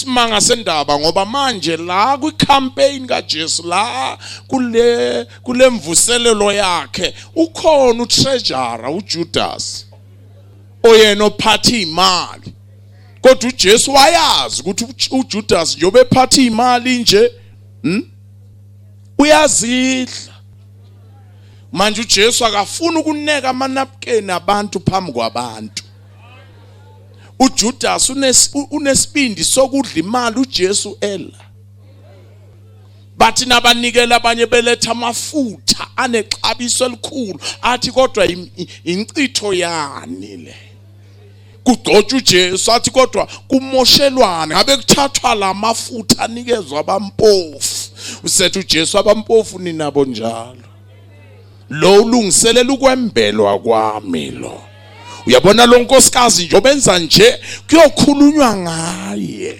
Isimanga sendaba, ngoba manje la kwicampaign kaJesu, la kule kulemvuselelo yakhe, ukhona utreasurer uJudas oyena ophatha imali. Kodwa uJesu wayazi ukuthi uJudas njengoba ephatha imali nje, uyazidla. Manje uJesu akafuni ukuneka amanapukeni abantu phambi kwabantu. uJudas unesibindi sokudla imali uJesu ela. Bathi nabanikela abanye beletha amafutha anexabiso elikhulu, athi kodwa incitho yani le. Kugcotshwa uJesu, athi kodwa kumoshelwane, ngabe kuthathwa lamafutha anikezwa abampofu. Usethi uJesu, abampofu ninabo njalo. Lo ulungiselela ukwembelwa kwami lo. Uyabona lo nkosikazi nje obenza nje, kuyokhulunywa ngaye.